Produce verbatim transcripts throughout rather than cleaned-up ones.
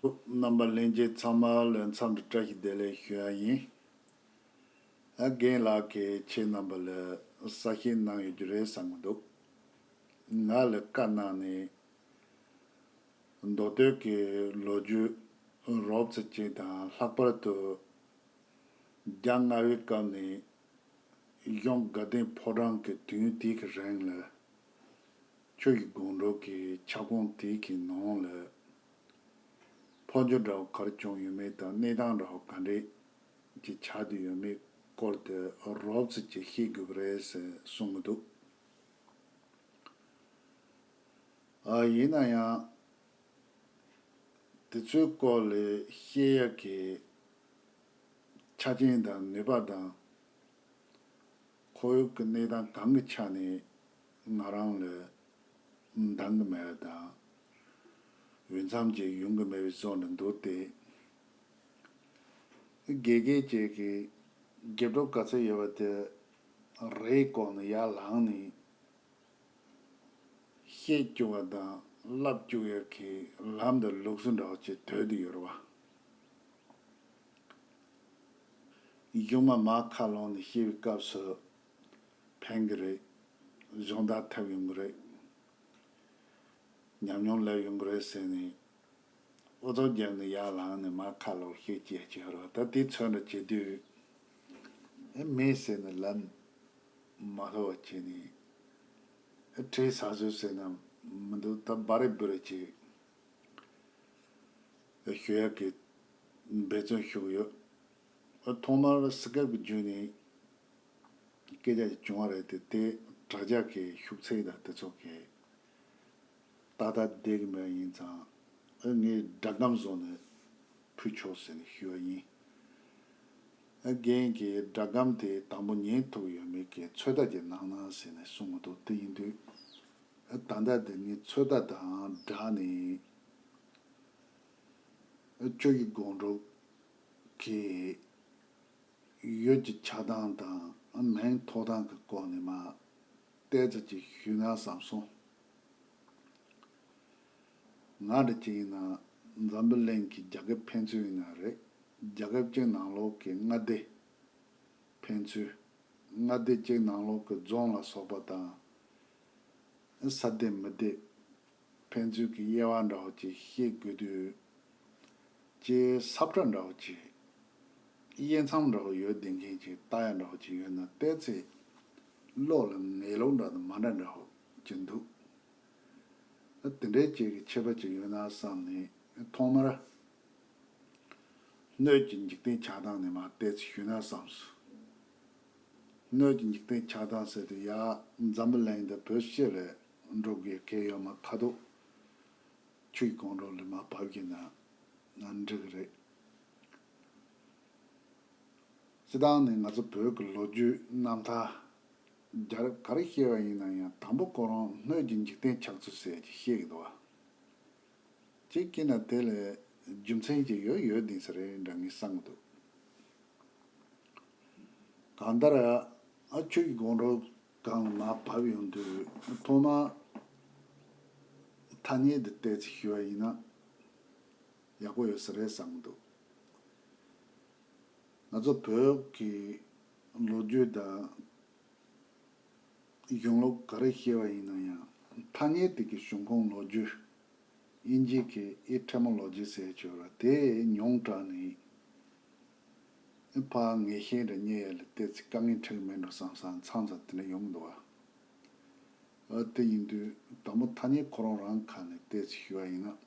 རྣམ་པ་ལྷན་རྒྱས་ཚང་མ་ལ་འཚམས་འདྲི་བཀྲ་ཤིས་བདེ་ལེགས་ཞུ་ཡ་ཡིན། ཨ་རྒན་ལགས་ཀྱིས་ཁྱེད་རྣམ་པ་ལ་གསལ་བཤད་གནང་ཡོད་རྒྱུ་རེད་བསམ་གྱི་འདུག་ང་ལ་བཀའ་གནང་ནས་མདོ་སྟོད་ཀྱི་ལོ་རྒྱུས་རོབ་ཙམ་ཅིག་དང་། ལྷག་པར་དུ་རྒྱ་མངའ་བའི་སྐབས་ནས་གཞུང་དགའ་ལྡན་ཕོ་བྲང་གི་དུས་ཡུན་དེ་གི་རིང་ལ་ཆོས་ཀྱི་སྒོམ་སྒྲུབ་ཀྱི་ཁྱབ་ཁོངས་དེ་གི་ནང་ལ་འཕོ་འགྱུར་འདྲ་བོ་ག་རེ་བྱུང་ཡོད་མེད་དང་། གནས་སྟངས་འདྲ་བོ་ག་འདྲས་ཀྱི་ཆགས་བསྡད་ཡོད་མེད་སྐོར་དེ་རོབ་ཙམ་ཅིག་ཤེས་དགོས་པ་རེད་ཟེར་གསུང་གི་འདུག་ཨ། ཡིན་ན་ཡང་དེ་ཚོའི་སྐོར་ལ་ཤེས་ཡག་གི་ཆ་རྐྱེན་དང་ནུས་པ་དང་། ཁོར་ཡུག་གི་གནས་སྟངས་གང་གི་ཆ་ནས་ང་རང་ལ་འདང་གི་མེད་པ་དང་། འོས་འཚམ་ཅིག་ཡོང་གི་མེད་པའི་བཟོ་འདྲ་འདུག་སྟེ། དགེ་རྒན་ཅིག་གིས་དགེ་སྒྲུབ་ག་ཚོད་ཡོད་པ་དེ་རེས་བསྐོར་ནས་ཡར་ལངས་ནས། བཤད་བཅུག་པ་དང་ལབ་བཅུག་ཡག་གི་ལམ་དང་ལུགས་སྲོལ་འདྲ་བོ་ཅིག་དོད་དེ་ཡོད་རེད་བ། གཞུག་མ་མར་ཁ་ལོག་ནས་བཤད་པའི་སྐབས་སུ་ཕན་གྱི་རེད། སྦྱོང་བརྡར་ཐེབས་ཡོང་གི་རེད། ཉམས་མྱོང་སླེབས་ཡོང་གི་རེད་ཟེར་ནས། ཨུ་ཚུགས་བརྒྱབ་ནས་ཡར་ལངས་ནས་མར་ཁ་ལོག་བཤད་ཀྱི་ཡ་ཅིག་ཡོད་རེད་བ། ད་དེ་ཚོ་འདྲ་བྱེད་དུས། ཨེ་མེད་ཟེར་ནས་ལབ་མ་ཐུབ་པ་བྱས་ནས། ཨེ་བྲེལ་ཟ་བཟོས་ཟེར་ན་མི་འདུག་ད་སྦ་རེ་སྦུ་རེ་ཅིག་ཨེ་ཞུ་ཡག་གི་འབད་བརྩོན་ཞུ་གི་ཡོད། ཨེ་ཐོག་མར་སི་ཀེབ་གི་བརྒྱུད་ནས་སྐད་ཆ་ཅིག་བྱུང་བ་རེད་དེ། དེ་དྲ་རྒྱ་གི་ཤུགས་ཚད་དང་དེ་ཚོ་གི་ཏག་ཏག་བསྡད་ཀྱི་མེད་ཡིན་ཙང་། ཨེ་ངས་སྒྲ་སྒམ་བཟོས་ནས་ཕུལ་ཆོག་ཟེར་ནས་ཞུས་པ་ཡིན། ཨེ་རྒན་གྱིས་སྒྲ་སྒམ་དེ་དང་པོ་ཉན་ཐུབ་ཡོད་མེད་ཀྱི་ཚོད་ལྟ་ཅིག་གནང་ན་ཟེར་ནས་གསུང་གི་འདུག་དེ་ཡིན་དུས། ཨེ་ད་ལྟ་དེ་ངས་ཚོད་ལྟ་དང་སྦྲགས་ནས། ཨེ་ཆོས་ཀྱི་སྒོམ་སྒྲུབ་ཀྱི་ཡུལ་གྱི་ཆགས་སྟངས་དང་མིང་ཐོགས་སྟངས་ཀྱི་སྐོར་ནས་མར་ཏོག་ཙམ་ཅིག་ཞུས་ན་བསམ་སོང་། ང་འདྲ་ཅིག་ཡིན་ན་འཛམ་བུ་གླིང་གི་རྒྱལ་ཁབ་ཕན་ཚུན་ཡིན་ན་རེད། རྒྱལ་ཁབ་གཅིག་ནང་ལོགས་ཀྱི་མངའ་སྡེ་ཕན་ཚུན། མངའ་སྡེ་གཅིག་ནང་ལོགས་ཀྱི་རྫོང་ལ་སོགས་པ་དང་། ས་སྡེ་མི་སྡེ་ཕན་ཚུན་གྱི་དབྱེ་བ་འདྲ་བོ་ཅིག་ཤེས་དགོས་དུས། ཅིག་ས་ཁྲ་འདྲ་བོ་ཅིག་དབྱེ་མཚམས་འདྲ་བོ་ཡོད་བསྡད་མཁན་ཅིག་ལྟ་ཡ་འདྲ་བོ་ཅིག་ཡོད་ན་ཏོག་ཙམ་བློ་ལ་ངེས་ལུགས་འདྲ་དང་མ་འདྲ་འདྲ་བོ་ཅིག་འདུག་དེ་འདྲའི་ཅིག་གི་ཁྱད་པར་ཅིག་ཡོད་ན་བསམ་ནས་ཐོག་མར་སྣོད་ཀྱི་འཇིག་རྟེན་ཆགས་སྟངས་ནས་མར་ཏོག་ཙམ་ཞུས་ན་བསམས་སོང་། སྣོད་ཀྱི་འཇིག་རྟེན་ཆགས་སྟངས་ཟེར་དུས་ཡ་འཛམ་བུ་གླིང་འདི་བོད་སྤྱི་ལ་འགྲོ་དགོས་གལ་ཡོད་མ། ཁ་ཐུག་ཆོས་ཀྱི་སྒོམ་སྒྲུབ་ལ་མར་བབས་ཀྱི་ན་ན་འགྲིག་གི་རེད། སྤྱིར་བཏང་ནས་ང་ཚོ་བོད་ཀྱི་ལོ་རྒྱུས་རྣམ་ཐར་རྒྱལ་རབས་ག་རེ་བཤད་པ་ཡིན་ན་ཡང་། དང་པོ་ཁོ་རང་སྣོད་ཀྱི་འཇིག་རྟེན་ཆགས་ཚུལ་ཟེར་གྱི་བཤད་ཀྱི་འདུག་བ། གཅིག་བྱས་ན་དེ་ལ་རྒྱུ་མཚན་ཅིག་ཡོད་ཡོད་བསྡད་ས་རེད་འདྲ་ངས་བསམ་གྱི་འདུག་གང་ལྟར་ཨ་ཆོས་ཀྱི་སྒོམ་སྒྲུབ་སྒང་ལ་མར་བབས་ཡོང་དུས། ཐོག་མར་ཐ་སྙད་འདི་ཏོག་ཙམ་ཞུ་བ་ཡིན་ན་ཡག་པོ་ཡོད་ས་རེད་བསམ་གྱི་འདུག་ང་ཚོ་བོད་ཀྱི་ལོ་རྒྱུས་དང་གཞུང་ལུགས་ག་རེ་བཤད་པ་ཡིན་ན་ཡང་། ཐ་སྙད་དེ་གི་བྱུང་ཁུངས་ལོ་རྒྱུས། དབྱིན་ཇི་གི་Etymology ཟེར་ཡ་ཅིག་ཡོད་རེད། དེ་ཉུང་དྲགས་ནས་ཕར་ངེས་ཤེས་འདྲ་རྙེད་ཡ་ལ་ཏོག་ཙམ་དཀའ་ངལ་འཕྲད་ཀྱི་མེད་འགྲོ་བསམ་བསམ། མཚམས་མཚམས་དེ་འདྲ་ཡོང་གི་འདུག་བ། ཨ་དེ་ཡིན་དུས་དང་པོ་ཐ་སྙད་ཁོ་རང་རང་ཁ་ནས་ཏོག་ཙམ་ཞུ་བ་ཡིན་ན།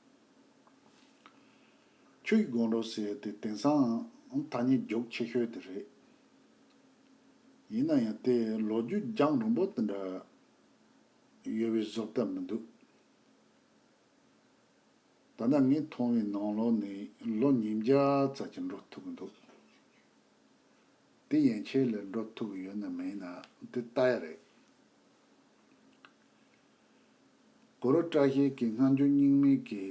ཆོས་ཀྱི་སྒོམ་སྒྲུབ་ཟེར་དེ་དེང་སང་ཐ་སྙད་རྒྱུགས་ཆེ་ཤོས་དེ་རེད། ཡིན་ན་ཡང་དེ་ལོ་རྒྱུས་རྒྱང་རིང་པོ་དེ་འདྲ་ཡོད་པའི་བཟོ་ལྟ་མི་འདུག་ད་ལྟ་ངས་མཐོང་བའི་ནང་ལོགས་ནས་ལོ་ཉིས་བརྒྱ་ཙམ་ཅིག་འགྲོ་ཐུབ་ཀྱི་འདུག་དེ་ཡན་ཆད་ལས་འགྲོ་ཐུབ་ཀྱི་ཡོད་ན་མེད་ན་དེ་ལྟ་ཡ་རེད། གུ་རུ་བཀྲ་ཤིས་ཀྱི་སྔ་འགྱུར་རྙིང་མའི་གི་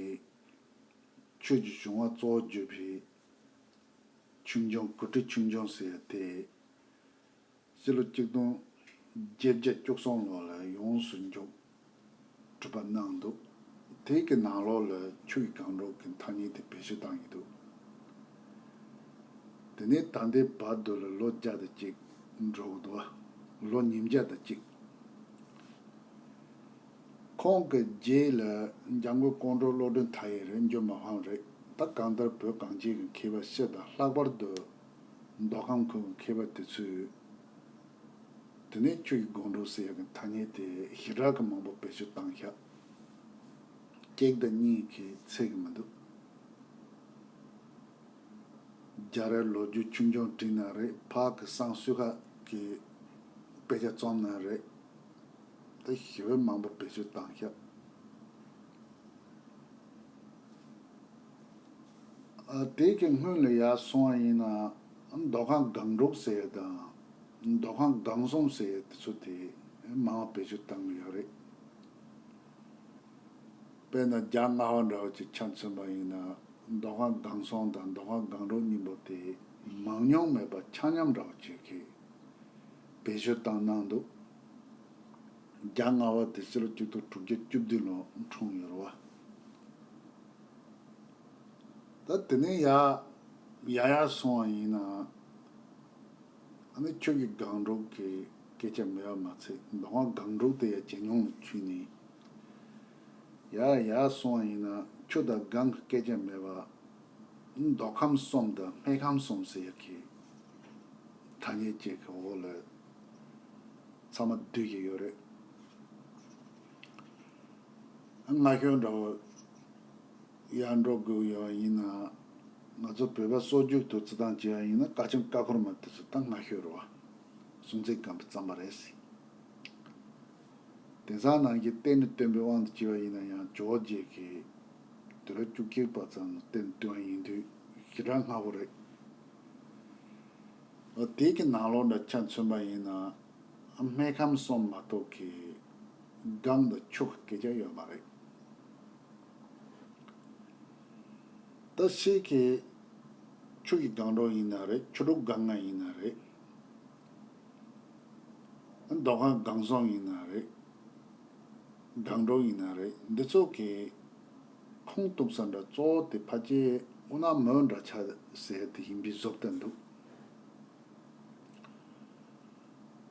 ཆོས་ཀྱི་བྱུང་བ་གཙོ་བོ་བརྗོད་པའི་ཆོས་འབྱུང་། གུ་ཊི་ཆོས་འབྱུང་ཟེར་ཡ་དེ། སྤྱི་ལོ་གཅིག་སྟོང་བརྒྱད་བརྒྱ་བཅུ་གསུམ་ལོ་ལ་ཡོངས་སུ་རྫོགས་གྲུབ་པ་གནང་འདུག་དེ་གི་ནང་ལོགས་ལ་ཆུ་ཡི་སྒང་དྲུག་གི་ཐ་སྙད་དེ་བེད་སྤྱོད་བཏང་ཡི་འདུག་དེ་ནས་ད་ལྟའི་བར་དུ་ལ་ལོ་བརྒྱ་དང་གཅིག་འགྲོ་གི་འདུག་བ། ལོ་ཉིས་བརྒྱ་དང་གཅིག་ཁོང་གི་རྗེས་ལ་འཇམ་མགོན་ཀོང་སྤྲུལ་བློ་གྲོས་མཐའ་ཡས་རེད། འཇོ་མི་ཕམ་རེད། ད་གང་ལྟར་བོད་གངས་ཅན་གྱི་མཁས་པ་སྤྱི་དང་ལྷག་པར་དུ་མདོ་ཁམས་ཁུལ་གྱི་མཁས་པ་དེ་ཚོས། དེ་ནས་ཆུ་ཡི་སྒང་དྲུག་ཟེར་ཡག་གི་ཐ་སྙད་དེ་ཞེ་དྲག་གི་མང་པོ་བེད་སྤྱོད་བཏང་ཤག་གཅིག་དང་གཉིས་ཀྱིས་ཚད་ཀྱི་མི་འདུག་རྒྱ་རས་ལོ་རྒྱུས་ཆུང་ཆུང་བྲིས་ན་རེད། ཕག་གི་བསང་གསོལ་ཁ་གི་དཔེ་ཆ་བརྩམས་ན་རེད། དེ་ཞེ་པོ་མང་པོ་བེད་སྤྱོད་བཏང་ཤག་ཨ། དེ་གི་སྔོན་ལ་ཡར་སོང་བ་ཡིན་ན། མདོ་ཁམས་སྒང་དྲུག་ཟེར་ཡ་དང་། མདོ་ཁམས་སྒང་གསུམ་ཟེར་ཡ་དེ་ཚོ་དེ་མང་བ་བེད་སྤྱོད་བཏང་གི་ཡོད་རེད། དཔེར་ན་རྒྱ་རྔ་བ་འདྲ་བོ་ཅིག་ཆ་མཚོན་པ་ཡིན་ན། མདོ་ཁམས་སྒང་གསུམ་དང་མདོ་ཁམས་སྒང་དྲུག་གཉིས་པོ་དེ་མང་ཉུང་མེད་པ་ཆ་མཉམ་འདྲ་བོ་ཅིག་གིས་བེད་སྤྱོད་བཏང་གནང་འདུག་རྒྱ་རྔ་བ་དེ་ཕྱི་ལོ་ཆིག་སྟོང་དྲུག་བརྒྱ་བཅུ་བདུན་ལོ་འཁྲུངས་ཡོད་རེད་བ། ད་དེ་ནས་ཡར་ཡར་ཡར་སོང་བ་ཡིན་ན། ཨ་ནི་ཆུ་ཡི་སྒང་དྲུག་གི་སྐད་ཆ་མེད་པ་མ་ཚད། མདོ་ཁམས་སྒང་དྲུག་དེ་ཡང་ཇེ་ཉུང་ལ་ཆུད་ནས། ཡར་ཡར་སོང་བ་ཡིན་ན་ཆུ་དང་སྒང་གི་སྐད་ཆ་མེད་པ། མདོ་ཁམས་གསུམ་དང་སྨད་ཁམས་གསུམ་ཟེར་ཡག་གི་ཐ་སྙད་ཅིག་གི་འོག་ལ་ཚང་མ་བསྡུས་ཀྱི་ཡོད་རེད། སྔ་ཤོས་འདྲ་བོ་ཡར་འགྲོ་དགོས་ཡོད་ཡིན་ན། ང་ཚོ་བོད་པ་སྲོལ་རྒྱུན་དུ་བརྩི་སྟངས་བྱས་པ་ཡིན་ན། བཀའ་ཆེམས་ཀ་ཁོལ་མ་དེ་ཚོ་ད་སྔ་ཤོས་རེད་བ། སྲོང་བཙན་སྒམ་པོས་བརྩམས་པ་རེད་ཟེར། དེང་སང་ནང་བཞིན་གཏེར་ནས་བཏོན་པའི་དབང་དུ་བྱས་པ་ཡིན་ན་ཡང་ཇོ་བོ་རྗེ་གིས་དུས་རབས་བཅུ་གཅིག་པ་ཙམ་ལ་གཏེར་ནས་བཏོན་པ་ཡིན་དུས་ཞེ་དྲག་སྔ་པོ་རེད། འོ། དེ་གི་ནང་ལོགས་འདྲ་ཆ་མཚོན་པ་ཡིན་ན། སྨད་ཁམས་གསུམ་མ་གཏོགས་ཀྱི་སྒང་དང་ཆུ་གི་སྐད་ཆ་ཡོད་མ་རེད། ད་ཕྱིས་ཀྱི་ཆུ་ཡི་སྒང་དྲུག་ཡིན་ན་རེད། ཆུ་འབྲུག་སྒང་ལྔ་ཡིན་ན་རེད། མདོ་ཁམས་སྒང་གསུམ་ཡིན་ན་རེད། སྒང་དྲུག་ཡིན་ན་རེད། འདི་ཚོ་གི་ཁུངས་གཏུགས་ས་འདྲ་གཙོ་བོ་དེ་ཕལ་ཆེར་དབུ་ནག་མོན་འདྲ་ཆགས་ཟེར་དེ་ཡིན་པའི་བཟོ་ལྟ་འདུག་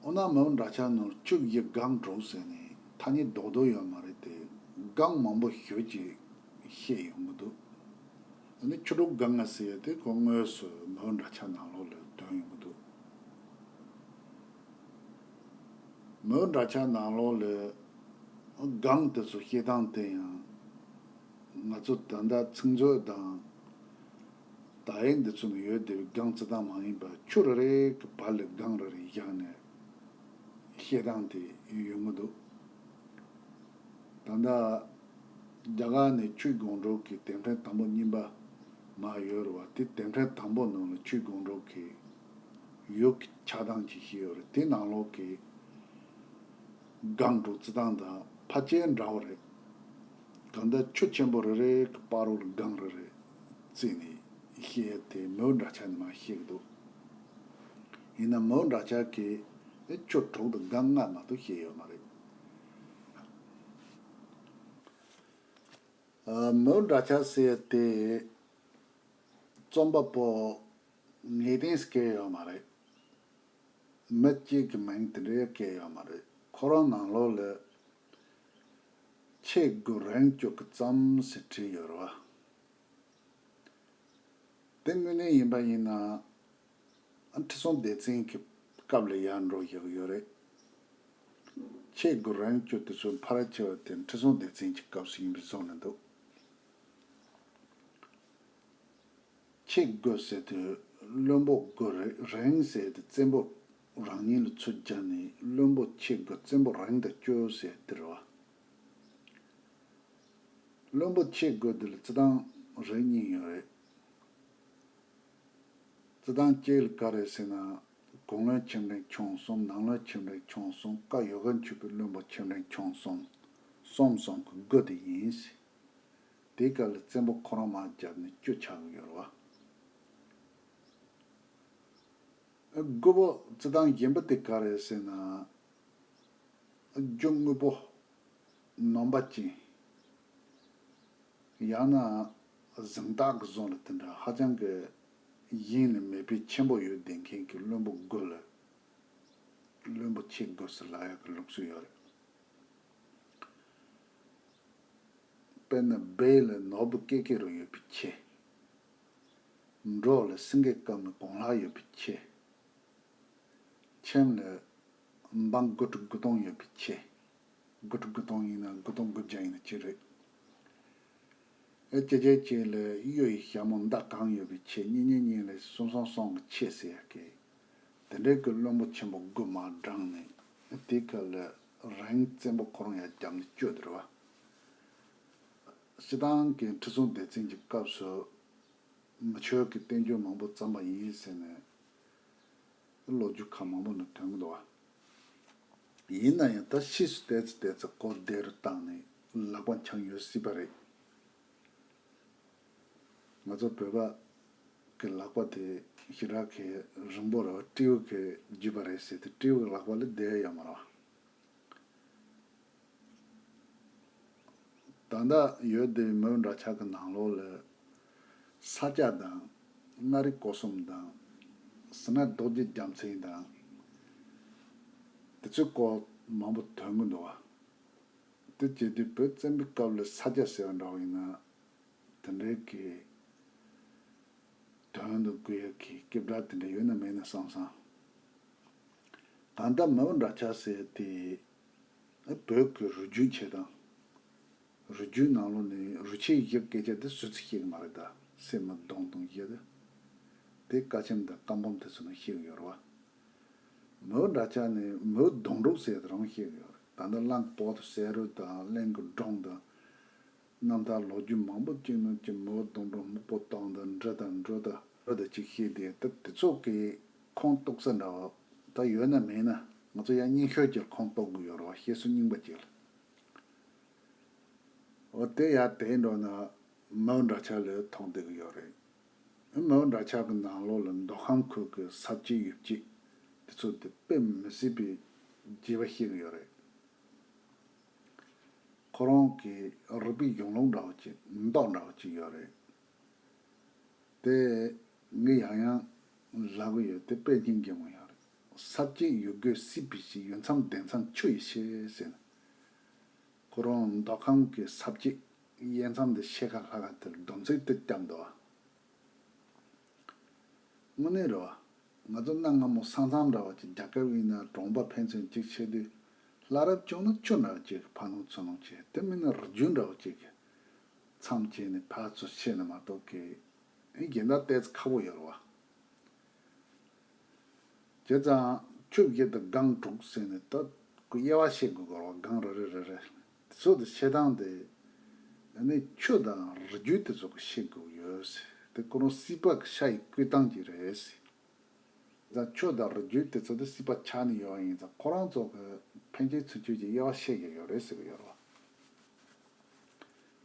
དབུ་ནག་མོན་འདྲ་ཆགས་ནང་ཆུ་ཡི་སྒང་དྲུག་ཟེར་ནས་ཐ་སྙད་རྡོག་རྡོག་ཡོད་མ་རེད་དེ། སྒང་མང་པོ་ཞེ་ཅིག་བཤད་ཡོང་གི་འདུག་ཨ་ནི་ཆུ་འབྲུག་སྒང་ལྔ་ཟེར་ཡ་དེ་ཁོ་དངོས་སུ་མོན་འདྲ་ཆགས་ནང་ལོགས་ལ་ཐོན་ཡོང་གི་འདུག་མོན་འདྲ་ཆགས་ནང་ལོགས་ལ་སྒང་དེ་ཚོ་བཤད་སྟངས་དེ་ཡང་ང་ཚོ་ད་ལྟ་ཚིག་མཛོད་དང་ད་ཡིག་འདི་ཚོ་ནང་ཡོད་བསྡད་པའི་སྒང་བརྩི་སྟངས་མ་ཡིན་པར། ཆུ་རེ་རེ་གི་བར་ལ་སྒང་རེ་རེ་བཞག་ནས་བཤད་སྟངས་དེ་ཡོང་གི་འདུག་ད་ལྟ་རྒྱ་གར་ནས་ཆུའི་སྒང་དྲུག་གི་དེབ་ཕྲེང་དང་པོ་གཉིས་པ་མར་ཡོད་རེད་བ། དེ་དེབ་ཕྲེང་དང་པོ་ནང་ལ་ཆུའི་སྒང་དྲུག་གི་ཡུལ་གྱི་ཆགས་སྟངས་ཅིག་བཤད་ཡོད་རེད། དེ་ནང་ལོགས་ཀྱི་སྒང་དྲུག་བརྩི་སྟངས་དང་ཕལ་ཆེར་འདྲ་བོ་རེད། གང་ལྟར་ཆུ་ཆེན་པོ་རེ་རེ་གི་བར་དུ་ལ་སྒང་རེ་རེ་བརྩིས་ནས་བཤད་དེ་མོན་འདྲ་ཆགས་ནས་མར་བཤད་ཀྱི་འདུག་ཡིན་ན་མོན་འདྲ་ཆགས་ཀྱི་ཆུ་དྲུག་དང་སྒང་ལྔ་མ་གཏོགས་བཤད་ཡོད་མ་རེད། ཨ། མོན་འདྲ་ཆགས་ཟེར་ཡ་དེ་རྩོམ་པ་པོ་ངེས་གཏན་ཞིག་བཀལ་ཡོད་མ་རེད། མི་གཅིག་གི་མིང་དེ་འདྲ་བཀལ་ཡོད་མ་རེད། ཁོ་རང་ནང་ལོགས་ལ་ཆེ་དགུ་རིང་བཅུ་གི་ཙམ་ཞིག་བྲིས་ཡོད་རེད་བ། དེ་དངོས་གནས་ཡིན་པ་ཡིན་ན། ཨ། ཁྲི་སྲོང་ལྡེ་བཙན་གྱི་སྐབས་ལ་ཡར་འགྲོ་བཞག་ཡོད་རེད། ཆེ་དགུ་རིང་བཅུ་དེ་ཚོ་ཕལ་ཆེ་བ་དེ་ཁྲི་སྲོང་ལྡེ་བཙན་གྱི་སྐབས་སུ་ཡིན་པའི་བཟོ་ནས་འདུག་ཆེ་དགུ་ཟེར་དུས་བློན་པོ་དགུ་རེད། རིང་ཟེར་དུས་བཙན་པོ་རང་ཉིད་ལ་ཚུར་སྦྱར་ནས་བློན་པོ་ཆེ་དགུ་བཙན་པོ་རིང་དང་བཅུ་ཟེར་དེ་རེད་བ། བློན་པོ་ཆེ་དགུ་འདི་ལ་རྩི་སྟངས་རིགས་གཉིས་ཡོད་རེད། རྩི་སྟངས་གཅིག་ལ་ག་རེ་ཟེར་ན། གུང་བློན་ཆེ་འབྲིང་ཆུང་གསུམ། ནང་བློན་ཆེ་འབྲིང་ཆུང་གསུམ། བཀའ་ཡོད་དགུ་མཆོད་པའི་བློན་པོ་ཆེ་འབྲིང་ཆུང་གསུམ། གསུམ་གསུམ་གྱི་དགུ་དེ་ཡིན། དེའི་སྐབས་ལ་བཙན་པོ་ཁོ་རང་མར་བརྒྱབ་ནས་བཅུ་ཆགས་ཀྱི་ཡོད་རེད་བ། དགུ་པོ་རྩི་སྟངས་གཞན་པ་དེ་ག་རེ་ཟེར་ན། རྒྱུ་དངོས་པོ་ནོམ་པ་ཅན། ཡང་ན་གཟེངས་རྟགས་ཀྱི་བཟོ་འདྲ་དེ་འདྲ་ཧ་ཅང་གི་ཡིན་ནི་མེད་པའི་ཆེན་པོ་ཡོད་བསྡད་མཁན་གྱི་བློན་པོ་དགུ་ལ་བློན་པོ་ཆེ་དགུ་ཟེར་ལབ་ཡག་གི་ལུགས་སྲོལ་ཡོད་རེད། དཔེར་ན་སྦས་ལ་ནོར་བུ་ཀེ་ཀེ་རུ་ཡོད་པའི་ཁྱི། འབྲོག་ལ་སེང་གེ་དཀར་མོའི་གོང་ལྷག་ཡོད་པའི་ཁྱི། ཁྱིམ་ལ་འབངས་དགུ་ཁྲི་དགུ་སྟོང་ཡོད་པའི་ཁྱི། དགུ་ཁྲི་དགུ་སྟོང་ཡིན་ན་དགུ་སྟོང་དགུ་བརྒྱ་ཡིན་ན་ཅི་རེད། ཨེ་ཅེ་ཅེ་ཅེ་ལ་གཡུ་ཡི་ཞྭ་མོ་མདའ་གང་ཡོད་པའི་ཁྱི། གཉིས་གཉིས་གཉིས་ལ་གསུམ་གསུམ་གསུམ་གྱི་ཁྱི་ཟེར་ཡག་གི། དེ་འདྲའི་གི་བློན་པོ་ཆེན་པོ་དགུ་མར་བགྲངས་ནས་དེ་ཁ་ལ་རང་བཙན་པོ་ཁོ་རང་ཡར་བརྒྱབ་ནས་བསྐྱོད་དེ་རེད་བ། སྤྱིར་བཏང་གི་ཁྲི་སྲོང་ལྡེ་བཙན་གྱི་སྐབས་སུ་མི་ཆོས་ཀྱི་བསྟན་བཅོས་མང་པོ་བརྩམས་པ་ཡིན་ཟེར་ནས་ལོ་རྒྱུས་ཁག་མང་པོ་ནས་ཐོན་གྱི་འདུག་བ། ཡིན་ན་ཡང་ད་ཕྱིས་སུ་བལྟས་ཚེ་བལྟས་ཚེ་གོ་བདེ་རུ་བཏང་ནས་ལག་པ་འཆང་ཡོད་སྲིད་པ་རེད། ང་ཚོ་བོད་པ་གི་ལག་པ་དེ་ཞེ་དྲག་གི་རིང་པོ་རེད་བ། སྤྲེའུ་གི་རྒྱུད་པ་རེད་ཟེར་ཏེ་སྤྲེའུ་གི་ལག་པ་ལས་བདེ་ཡོད་མ་རེད་བ། ད་ལྟ་ཡོད་བསྡད་པའི་མོན་གྲྭ་ཆགས་ཀྱི་ནང་ལོགས་ལ་ས་སྐྱ་དང་། མངའ་རིས་སྐོར་གསུམ་དང་། ཟེར་ན་རྡོ་རྗེ་རྒྱལ་མཚན་དང་། དེ་ཚོའི་སྐོར་མང་པོ་ཐོན་གྱི་འདུག་བ། དེ་བྱེད་དུས་བོད་བཙན་པོའི་སྐབས་ལ་ས་སྐྱ་ཟེར་བ་འདྲ་བ་ཡིན་ན། དེ་འདྲའི་གི་དོན་དུ་དགོས་ཡག་གི་སྐད་སྒྲ་དེ་འདྲ་ཡོད་ན་མེད་ན་བསམ་བསམ། ད་ལྟ་མོན་གྲྭ་ཆགས་ཟེར་དེ་བོད་ཀྱི་རུས་རྒྱུད་བྱེད་སྟངས། རུས་རྒྱུད་ནང་ལོགས་ནས་རུས་ཆེན་བཞི་སྐད་ཆ་དེ་སུས་ཚིག་ཤེས་ཀྱི་མ་རེད་ད། སེམས་མི་གདོང་དང་བཞི་དེ། དེ་དཀའ་ཆེམས་དང་བཀའ་འབུམ་དེ་ཚོ་ནང་ཤེས་ཀྱི་ཡོད་རེད་བ། མོན་གྲྭ་ཆགས་ནས་མོན་གདོང་དྲུག་ཟེར་དེ་རང་ཤེས་ཀྱི་ཡོད་རེད། ད་ལྟ་གླང་པོ་ཏི་ཟེར་རུ་དང་གླིང་གི་སྒྲུང་དང་། རྣམ་ཐར་ལོ་རྒྱུས་མང་པོ་ཅིག་ནང་གི་མོན་གདོང་དྲུག་སྨུག་པོ་སྟོན་དང་འབྲི་དང་འབྲུ་དང་འབྲུ་དང་ཅིག་ཤེས་དེ་ད་དེ་ཚོ་གི་ཁུངས་གཏུགས་ས་འདྲ་བ་ད་ཡོད་ན་མེད་ན་ང་ཚོ་ཡང་རྙིང་ཤོས་ཀྱི་ཁུངས་གཏུགས་དགོས་ཡོད་རེད་བ། བཤད་སྲོལ་རྙིང་པ་ཅིག་ལ། འོ་དེ་ཡར་དེད་འགྲོ་ན་མོན་གྲྭ་ཆགས་ལ་ཐུག་བསྡད་ཀྱི་ཡོད་རེད། མོན་གྲྭ་ཆགས་ཀྱི་ནང་ལོགས་ལ་མདོ་ཁམས་ཁུལ་གྱི་ས་བཅད་ཡུལ་བཅད་དེ་ཚོ་དེ་དཔེ་མི་སྲིད་པའི་རྒྱས་པ་བཤད་ཀྱི་ཡོད་རེད། ཁོ་རང་གི་རིག་པའི་གཞུང་ལུགས་འདྲ་བོ་ཅིག་མདོག་འདྲ་བོ་ཅིག་ཡོད་རེད། དེ་ངས་ཡང་ཡང་ལབ་གི་ཡོད། དེ་དཔེ་སྙིང་རྗེ་མོ་ཡོད་རེད། ས་བཅད་ཡུལ་དགོས་སྲིད་པའི་ཕྱིར། ཡུལ་མཚམས་སྡེ་མཚམས་ཆུ་ཡིས་ཕྱེ་ཟེར་ནས། ཁོ་རང་མདོ་ཁམས་ཀྱི་ས་བཅད་དབྱེ་མཚམས་འདི་ཕྱེད་ཀ་ལྷག་ག་དེར་སྡོམ་ཚིག་དེ་བརྒྱབ་འདུག་བ། དངོས་གནས་རེད་བ། ང་ཚོ་གནའ་སྔ་མོ་ས་མཚམས་འདྲ་བ་ཅིག་རྒྱ་སྐབས་ཡིན་ན་གྲོང་པ་ཕན་ཚུན་གཅིག་ཕྱེ་དུས་ལྷ་རབ་བྱུང་ན་ཆུ་འདྲ་བ་ཅིག་ཕར་ནང་ཚུར་ནང་བྱས། དེ་མིན་ན་རི་རྒྱུད་འདྲ་བ་ཅིག་མཚམས་བཅད་ནས་ཕར་ཚུར་ཕྱེ་ན་མ་གཏོགས་ཀྱི་ཨེ་གཞན་དག་ཏོག་ཙམ་ཁག་པོ་ཡོད་རེད་བ། བྱས་ཙང་ཆུ་བཞི་དང་སྒང་དྲུག་ཟེར་ནས་ད་ཁོ་དབྱེ་བ་ཕྱེ་དགོས་ཀྱི་རེད་བ། སྒང་རེ་རེ་རེ་རེ། དེ་ཚོ་དེ་ཕྱེ་སྟངས་དེ་ཨ་ནི་ཆུ་དང་རི་རྒྱུད་དེ་ཚོ་གི་ཕྱེ་དགོས་ཡོད་ཟེར། དེ་ཁོ་རང་སྲིད་པ་གི་ཤ་ཡི་བསྐོལ་སྟངས་ཅིག་རེད་ཟེར། ད་ཆུ་དང་རི་རྒྱུད་དེ་ཚོ་དེ་སྲིད་པ་ཆགས་ནས་ཡོད་པ་ཡིན་ཙང་ཁོ་རང་ཚོ་གི་ཕན་ཆད་ཚུན་ཆད་ཀྱི་དབྱེ་བ་ཕྱེ་དགོས་ཡོད་རེད་ཟེར་གི་ཡོད་རེད་བ།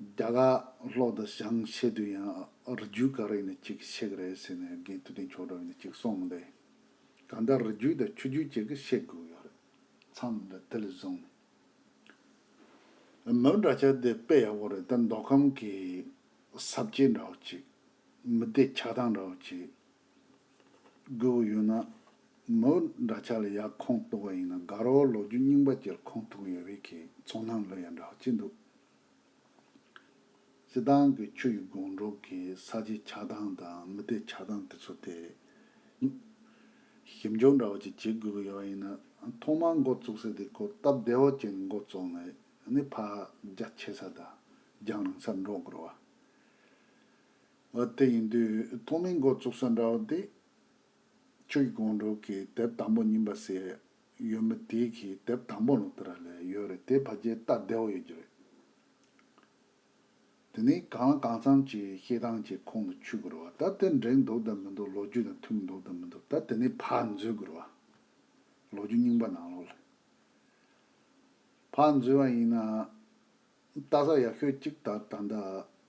རྒྱ་གར་ལྷོ་དང་བྱང་ཕྱེ་དུས་ཡང་རི་རྒྱུད་ག་རེ་ཡིན་ན་གཅིག་ཕྱེ་གི་རེད་ཟེར་ནས་རྒན་ཐུབ་བསྟན་མཆོག་གྲུབ་ཡིན་ན་གཅིག་གསུངས་འདུག། གང་ལྟར་རི་རྒྱུད་དང་ཆུ་རྒྱུད་གཅིག་གི་ཕྱེ་དགོས་ཡོད་རེད། མཚམས་ལ་དེ་ལ་བཟུང་ནས། མོན་གྲྭ་ཆགས་དེ་དཔེ་ཡག་པོ་རེད། ད་མདོ་ཁམས་ཀྱི་ས་བཅད་འདྲ་བོ་ཅིག་མི་སྡེ་ཆགས་སྟངས་འདྲ་བོ་ཅིག་དགོས་ཡོད་ན། མོན་གྲྭ་ཆགས་ལ་ཡར་ཁུངས་གཏུགས་པ་ཡིན་ན་དགའ་རོགས་ལོ་རྒྱུས་རྙིང་པ་ཅིག་ལ་ཁུངས་གཏུགས་ཡོད་པའི་གི་ཚོར་སྣང་ལོས་ཡང་འདྲ་བ་ཅིག་འདུག། སྤྱིར་བཏང་གི་ཆུ་ཡི་སྒང་དྲུག་གི་ས་ཆའི་ཆགས་སྟངས་དང་མི་སྡེ་ཆགས་སྟངས་དེ་ཚོ་དེ་ཞིབ་འཇུག་འདྲ་བོ་ཅིག་བྱེད་དགོས་ཀྱི་ཡོད་པ་ཡིན་ན། ཐོག་མར་འགོ་བཙུགས་ས་དེ་ཁོ་སྟབས་བདེ་བོ་ཅིག་འགོ་བཙུགས་ནས་ནི་ཕར་རྒྱ་ཆེ་ས་དང་རྒྱང་རིང་སར་འགྲོ་དགོས་རེད་བ། འོ་དེ་ཡིན་དུས་ཐོག་མའི་འགོ་བཙུགས་ས་འདྲ་བོ་དེ་ཆུ་ཡི་སྒང་དྲུག་གི་དེབ་དང་པོ་རྙིང་པ་ཟེར་ཡོད་མི་དེ་གི་དེབ་དང་པོ་ནང་དེ་ར་ལ་ཡོད་རེད། དེ་ཕལ་ཆེར་སྟབས་བདེ་བོ་ཡོད་ཀྱི་རེད། དེ་ནས་གང་ལ་གང་འཚམ་གྱི་བཤད་སྟངས་ཀྱི་ཁོངས་སུ་ཆུད་དགོས་རེད་བ། ད་དེ་འགྲིག་འདུག་དང་མི་འདུག་ལོ་རྒྱུས་དང་མཐུན་འདུག་དང་མི་འདུག་ད་དེ་ནས་ཕར་འཛུལ་དགོས་རེད་བ། ལོ་རྒྱུས་རྙིང་པ་ནང་ལོགས་ལ། ཕར་འཛུལ་བ་ཡིན་ན། ལྟ་ས་ཡག་ཤོས་གཅིག་ད་ད་ལྟ་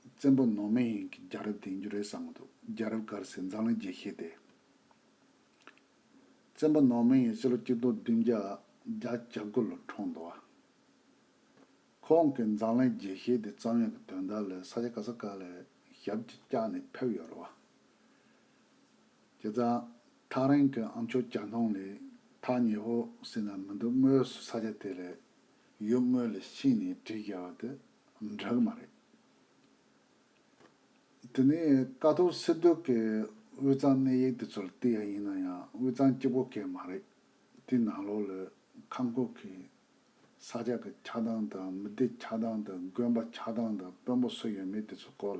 བཙན་པོ་ནོར་མེད་ཡིན་གྱི་རྒྱལ་རབས་དེ་ཡིན་རྒྱུ་རེད་བསམ་གྱི་འདུག་རྒྱལ་རབས་ག་རེ་ཟེར་འཛམ་གླིང་རྒྱས་བཤད་དེ། བཙན་པོ་ནོར་མེད་ཡིན་ཕྱི་ལོ་གཅིག་སྟོང་བདུན་བརྒྱ་བརྒྱད་ཅུ་གྱ་དགུ་ལོ་འཁྲུངས་འདུག་བ། ཁོང་གིས་འཛམ་གླིང་རྒྱས་བཤད་དེ་རྩོམ་ཡག་གི་དོན་དག་ལ་ས་ཆ་ག་ས་ག་ལ་ཞབས་ཀྱིས་བཅགས་ནས་ཕེབས་ཡོད་རེད་བ། བྱས་ཙང་ཐག་རིང་གི་ཨ་མཆོག་བྱ་ཐང་ལས་ཐག་ཉེ་བོ་ཟེར་ན་མི་འདུག་དངོས་སུ་ས་ཆ་དེ་ལ་ཡུལ་དངོས་ལ་ཕྱིན་ནས་བྲིས་བཞག་པ་དེ་འདྲ་གི་མ་རེད། དེ་ནས་ཀཿཐོག་སི་ཏུ་གི་དབུས་གཙང་གནས་ཡིག་དེ་ཚོ་ལ་བལྟས་ཡ་ཡིན་ན་ཡང་དབུས་གཙང་གཅིག་པོ་གས་མ་རེད། དེའི་ནང་ལོགས་ལ་ཁམས་ཁུལ་གྱི་ས་ཆ་གི་ཆགས་སྟངས་དང་མི་སྡེ་ཆགས་སྟངས་དང་དགོན་པ་ཆགས་སྟངས་དང་དཔོན་པོ་སུ་ཡོད་མེད་དེ་ཚོ་སྐོར་ལ་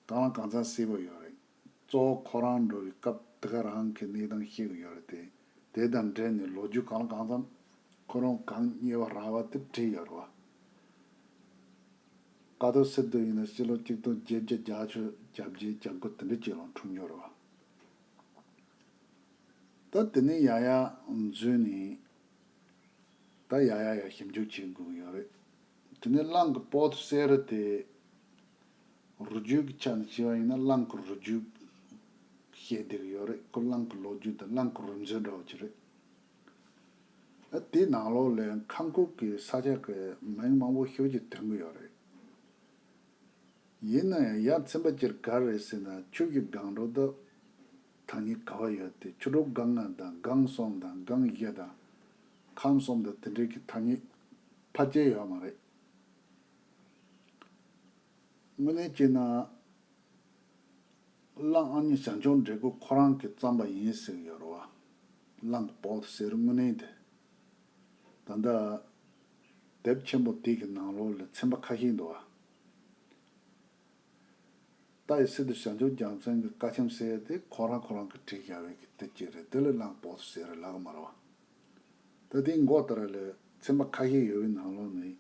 གང་ལ་གང་འཚམ་གསལ་པོ་ཡོད་རེད། གཙོ་བོ་ཁོ་རང་འགྲོ་བའི་སྐབས་དེ་ག་རང་གི་གནས་སྟངས་ཤེས་ཀྱི་ཡོད་རེད་དེ། དེ་དང་འབྲེལ་ནས་ལོ་རྒྱུས་གང་ལ་གང་འཚམ་ཁོ་རང་གང་རྙེད་པ་རག་པ་དེ་བྲིས་ཡོད་རེད་བ། ཀཿཐོག་སི་ཏུ་ཡིན་ན་ཕྱི་ལོ་གཅིག་སྟོང་བརྒྱད་བརྒྱ་གྱ་བརྒྱད་གྱ་དགུ་དེ་འདྲ་ཅིག་ལ་འཁྲུངས་ཡོད་རེད་བ། ད་དེ་ནས་ཡ་ཡ་འཛུལ་ནས་ད་ཡ་ཡ་ཡ་ཞིབ་འཇུག་བྱེད་དགོས་ཀྱི་ཡོད་རེད། དེ་ནས་གླང་གི་པོ་ཏི་ཟེར་རེད་དེ། རུ་རྒྱུད་ཀྱི་ཆ་ནས་བྱས་པ་ཡིན་ན་གླང་གི་རུ་རྒྱུད་བཤད་བསྡད་ཀྱི་ཡོད་རེད། ཁོ་གླང་གི་ལོ་རྒྱུས་དང་གླང་གི་རུ་མཛོད་འདྲ་བོ་ཅིག་རེད། ཨ་དེའི་ནང་ལོགས་ལ་ཁམས་ཁུལ་གྱི་ས་ཆ་གི་མིང་མང་པོ་ཞེ་པོ་ཅིག་ཐོན་གྱི་ཡོད་རེད། ཡིན་ན་ཡང་ཡ་ཚན་པ་སྤྱིར་ག་རེ་རེད་ཟེར་ན་ཆུ་བཞི་སྒང་དྲུག་དུ་ཐ་སྙད་ག་བ་ཡོད་དེ། ཆུ་དྲུག་སྒང་ལྔ་དང་སྒང་གསུམ་དང་སྒང་བཞི་དང་ཁམས་གསུམ་དང་དེ་འདྲའི་གི་ཐ་སྙད་ཕལ་ཆེར་ཡོད་མ་རེད། དངོས་གནས་བྱས་ན། གླང་ཨ་མྱེས་བྱང་ཆུབ་འདྲེ་རྒོད་ཁོ་རང་གིས་བརྩམས་པ་ཡིན་ཟེར་གྱི་ཡོད་རེད་བ། གླང་གི་པོ་ཏི་ཟེར་དངོས་གནས་དེ། ད་ལྟ་དེབ་ཆེན་པོ་དེ་གི་ནང་ལོགས་ལ་ཚན་པ་ཁ་ཤས་འདུག་བ། ད་ཡི་སི་ཏུ་བྱང་ཆུབ་རྒྱལ་མཚན་གྱི་བཀའ་ཆེམས་ཟེར་ཡ་དེ་ཁོ་རང་ཁོ་རང་གིས་བྲིས་བཞག་པའི་གི་དེབ་ཅིག་རེད། དེ་ལ་གླང་གི་པོ་ཏི་ཟེར་རེད་ལབ་གི་མ་རེད་བ། ད་དེའི་མགོ་ལྟར་ལ་ཚན་པ་ཁ་ཤས་ཡོད་པའི་ནང་ལོགས་ནས་